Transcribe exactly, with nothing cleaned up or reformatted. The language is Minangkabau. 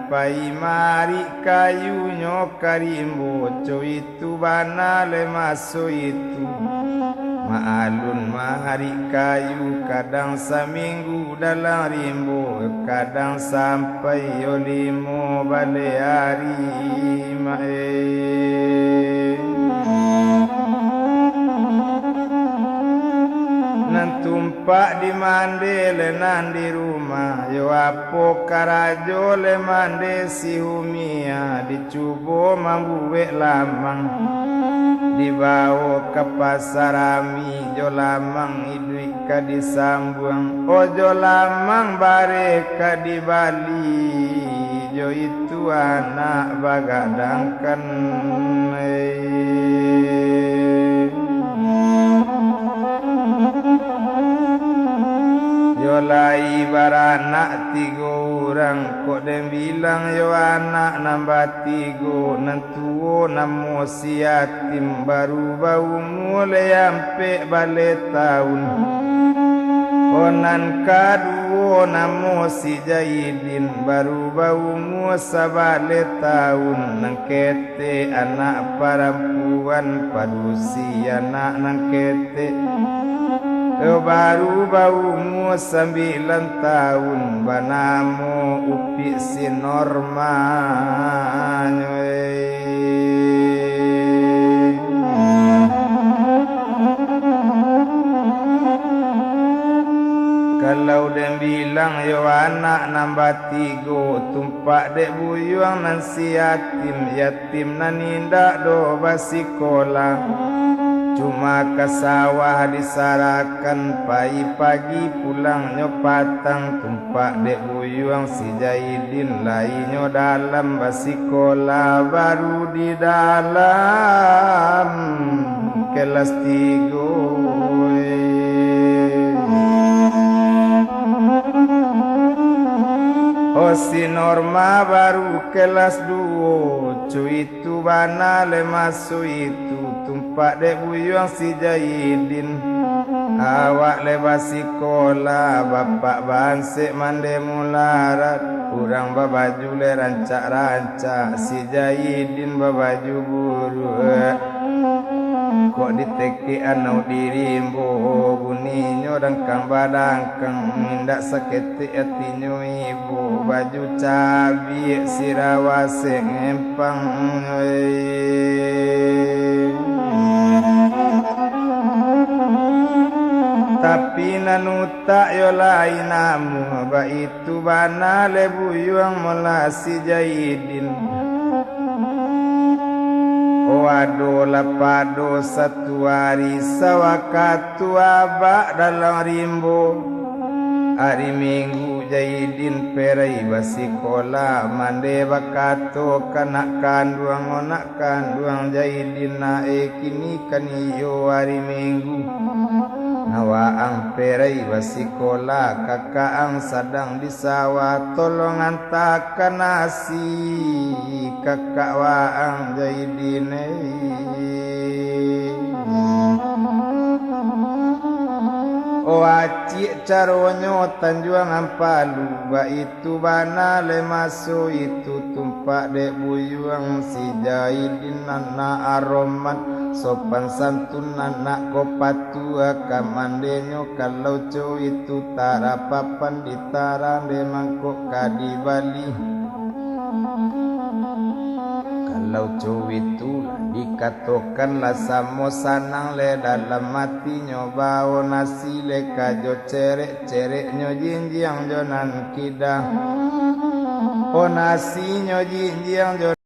Pai marik kayunyo ka rimbo, co itu bana lai maso itu. Maalun marik kayu, kadang saminggu dalam rimbo, kadang sampai yo limo baleh ari, mae. Nan tumpak di mande le nan di rumah, yo apo karajo le mande si Umia, dicubo mambuek lamang, dibawo ka pasar ami, jo lamang iduik ka disambuang, ojo lamang bareh ka dibali, jo itu anak bagadangkan. Yo lai baranak tigo urang, kok den bilang yo anak nan batigo, nan tuwo namo si Yatim, baru baumua lai ampek baleh taun. Oh, nan kaduwo namo si Jaidin, baru baumua sabaleh taun. Nan ketek anak parampuan, padusi anak nan ketek, baru baumua sambilan taun, banamo Upik si Norma nyo. Kalau den bilang yo anak nan batigo, tumpak dek buyuang nan si Yatim, Yatim nan indak doh basikola, cuma ka sawah disarahkan, pai pagi pulangnyo patang, tumpak dek buyuang si Jaidin, lai nyo dalam basikola, baru di dalam kelas tigo. Oh, si Norma baru kelas duo, co itu bana le maso itu, tumpak dek buyuang si Jaidin. Awak le basikola, bapak bansek mande mularat, urang babaju le rancak-rancak, si Jaidin babaju buruak. Kok ditekek anau di rimbo, buninyo dangkang badangkang, indak saketek atinyo ibo, baju cabiak sirawa sengempang. Tapi nan utak yo lai namuah, baitu bana le buyuang molah si Jaidin. Oh, adolah pado satu ari, sawakatu abak dalam rimbo. Ari Minggu Jaidin perai basikola, mande bakato ka nak kanduang, nak kanduang Jaidin, nak e, kini kan iyo ari Minggu. Nah, waang perai basikola, kakak ang sadang di sawah, tolong antakan nasi kakak waang Jaidin, eh. Oh, acik caronyo Tanjuang Ampalu, baitu bana le maso itu, tumpak dek buyuang si Jaidin anak aroman, sopan santun anak ko patuah, ka mandenyo kalau co itu tarapapan ditarang dek mangkok ka dibali. Kalau co itu lah dikatokan lah samo sanang le dalam atinyo, bao nasi le ka jo cerek-cereknyo jinjiang jo nan kida. Oh, nasinyo jinjiang jo